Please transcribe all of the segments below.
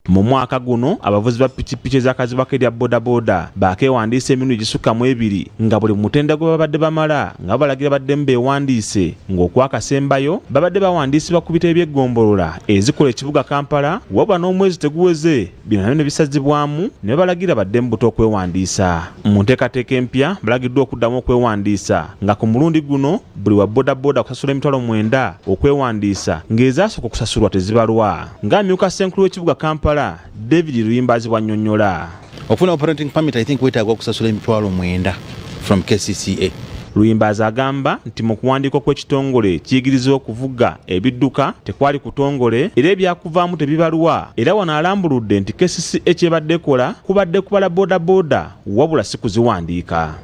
Mu mwaka guno abavuzi ba pikipiki ezakazibwako erya bodaboda baakeewandiisa emirundi egisukka mu ebiri nga buli mutendera gwe babadde bamala nga babalagira baddemu beewandiise ng'okwakasembayo babadde bawandiisibwa ku bitebe by'eggombolola ezikola ekibuga Kampala wabula n'omwezi teguweze bino nabyo ne bisazibwamu ne babalagira baddemu buto okwewandiisa. Mu nteekateeka empya balagiddwa okuddamu okwewandiisa nga ku mulundi guno buli wa bodaboda kusasula 9000 okwewandiisa ng'ezaasooka okusasulwa tezibalwa. Ng'amyuka ssenkulu w'ekibuga Kampala, David Luyimbazi bw'annyonnyola. Okufuna operating permit, I think weetaaga okusasula 9000 from KCCA. Luyimbazi agamba nti mu kuwandiikwa kw'ekitongole kiyigiriza okuvuga ebidduka tekwali kutongole era ebyakuvaamu tebibalwa era wano alambuludde nti KCCA kyebadde ekola kubadde kubala bodaboda wabula si kuziwandiika.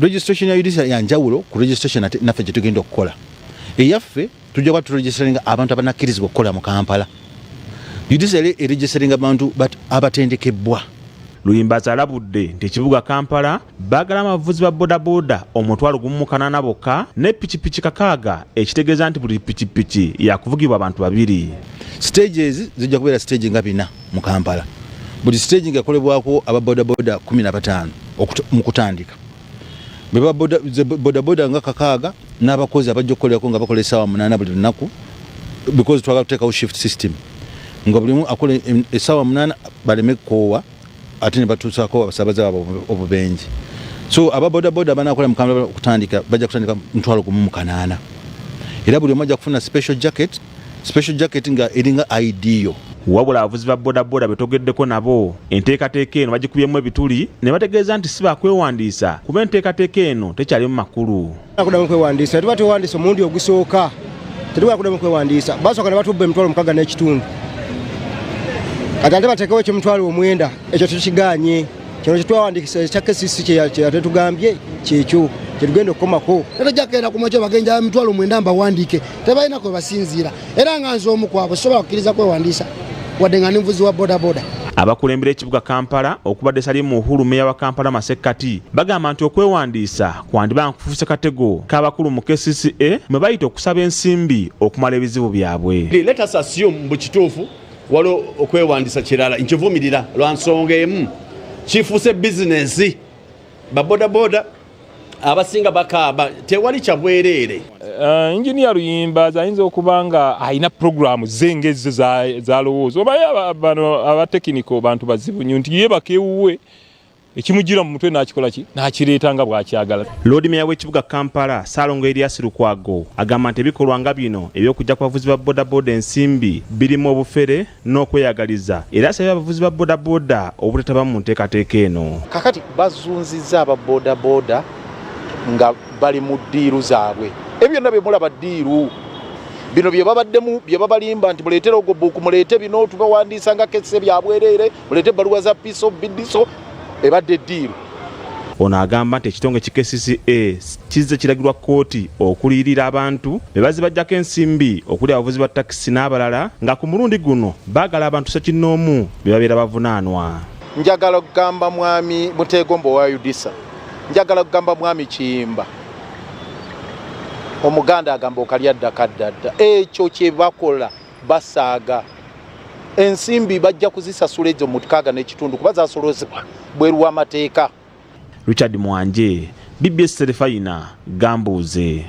Registration ya UDSA ya njawulo ku registration ate naffe gye tugenda okukola. Eyaffe tujja kuba turegisteringa abantu abanakkirizibwa okukola mu Kampala. UDSA eri eregisteringa abantu abatendekebbwa. Luyimbazi alabudde nti ekibuga Kampala baagala abavuzi ba bodaboda 18,000 bokka ne pikipiki 6 ekitegeeza nti buli pikipiki yakuvugibwa abantu babiri. Stages zijja kubeera stage nga 4 mu Kampala. Buli stage ng'ekolebwako aba bodaboda 15 mu kutandika. Bwe ba bodaboda nga 6 n'abakozi abajja okukolerako nga bakola essaawa 8 buli lunaku because twagala kuteekawo shift system nga buli omu akola essaawa 8 baleme kukoowa ate ne batuusaako abasaabaze baabwe obubenje. So aba bodaboda banaakola mu Kampala okutandika bajja kutandika 18,000 era buli omu ajja kufuna special jacket, special jacket nga eringa ID yo. Wabula abavuzi ba bodaboda betogeddeko nabo enteekateeka eno bagikubyemu ebituli ne bategeeza nti si bakwewandiisa kuba enteekateeka eno tekyalimu makulu. Kuddamu kwewandiisa, tuba twewandiisa omulundi ogusooka tetuba kuddamu kwewandiisa. Basooka ne batubba 6,500 kati ate bateekewo eky'90,000, ekyo tukigaanye. Kino kyetwawandiikisa ekya KCC kyeyatetugambye kyekyo kyetugenda okukomako. Tetojja kugenda ku makya bagenja 90,000 mbawandiike, tebalina kwe basinziira era nga nze omu kwabwe sobola kukkiriza kwewandiisa wadde nga ndi muvuzi wa bodaboda. Abakulembera ekibuga Kampala okubadde Salim Uhuru meeya wa Kampala Masekkati bagamba nti okwewandiisa kwandiba nkufuuse katego k'abakulu mu KCCA mwe bayita okusaba ensimbi okumala ebizibu byabwe. Let us assume mbu kituufu waliwo okwewandiisa kirala, nkivumirira lwa nsonga emu, kifuuse bizinensi. Babodaboda abasinga bakaaba tewali kyabwereere. Engineer Luyimbazi ayinza okuba nga alina puroguramu ze ng'ezo zalowooza obaye bano abatekiniko bantu bazibu nnyo nti ye bakewuwe ekimujjira mu mutwe n'akikola ki n'akireeta nga bw'akyagala. Loodi Meeya w'ekibuga Kampala Ssaalongo Erias Lukwago agamba nti ebikolwa nga bino eby'okujja ku bavuzi ba bodaboda ensimbi birimu obufere n'okweyagaliza era asabye abavuzi ba bodaboda obutetaba mu nteekateeka eno. Kakati bazunzizza aba bodaboda nga bali mu ddiiru zaabwe. Ebyo byonna bye mulaba ddiiru. Bino bye babaddemu bye babalimba nti muleete logbook, muleete bino tubawandiisa nga kese bya bwereere, muleete ebbaluwa za piso, bidiso, ebadde ddiiru. Ono agamba nti ekitongole ki KCCA kizze kiragirwa kkooti okuliyirira abantu be bazibaggyako ensimbi okuli abavuzi ba takisi n'abalala nga ku mulundi guno baagala abantu ssekinnoomu be babeera bavunaanwa. Njagala kugamba mwami Muteegombo owa UDSA, njagala kugamba mwami Kiyimba, Omuganda agamba okalya dda kadda dda. Ekyo kye bakola basaaga. Ensimbi bajja kuzisasula ezo mu 6.5 kuba zasolozebwa bweru w'amateeka. Richard Mwanje, BBS Terefayina, Gambuuze.